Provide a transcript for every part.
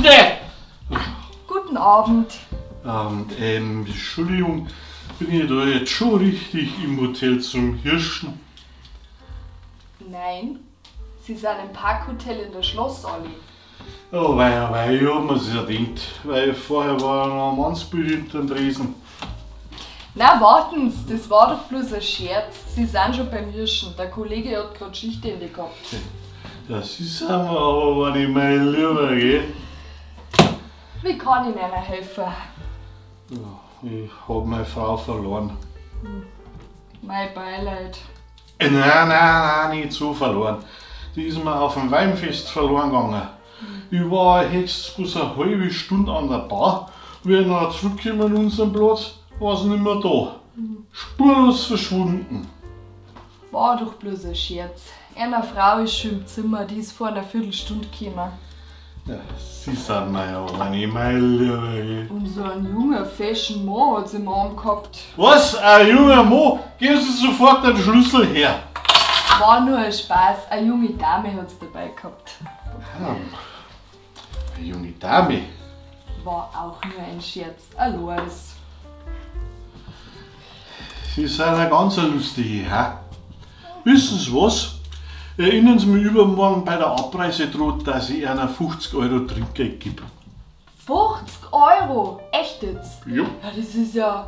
Nee. Guten Abend. Entschuldigung, bin ich da jetzt schon richtig im Hotel zum Hirschen? Nein, Sie sind im Parkhotel in der Schlossallee. Oh wei, oh wei, ich hab mir's ja gedacht, weil vorher war ja noch ein Mannsbild hinterm Tresen. Na, warten Sie, das war doch bloß ein Scherz. Sie sind schon beim Hirschen. Der Kollege hat gerade Schichtende gehabt. Das ist aber nicht mein Lieber, gell? Wie kann ich Ihnen helfen? Ja, ich hab meine Frau verloren. Mein Beileid. Nein, nein, nein, nicht so verloren. Die ist mir auf dem Weinfest verloren gegangen. Ich war höchstens bloß eine halbe Stunde an der Bar. Wie ich dann zurückgekommen an unseren Platz, war sie nicht mehr da. Spurlos verschwunden. War doch bloß ein Scherz. Eine Frau ist schon im Zimmer, die ist vor einer Viertelstunde gekommen. Ja, sie sind mir ja aber nicht mein Lieber. Und so ein junger, fashion Mann hat sie im Arm gehabt. Was? Ein junger Mann? Geben Sie sofort den Schlüssel her. War nur ein Spaß, eine junge Dame hat's dabei gehabt. Eine junge Dame? War auch nur ein Scherz, Alois. Sie sind eine ganz lustige, ha? Wissen Sie was? Erinnern Sie mich übermorgen bei der Abreise dran, dass ich einer 50 Euro Trinkgeld gebe. 50 Euro? Echt jetzt? Ja. Ja, das ist ja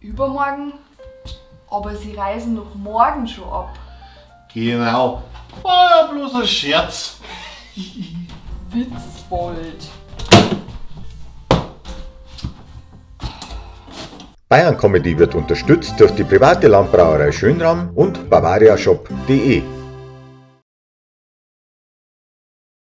übermorgen. Aber Sie reisen noch morgen schon ab. Genau. War ja bloß ein Scherz. Witzbold. Bayern Comedy wird unterstützt durch die private Landbrauerei Schönram und bavariashop.de.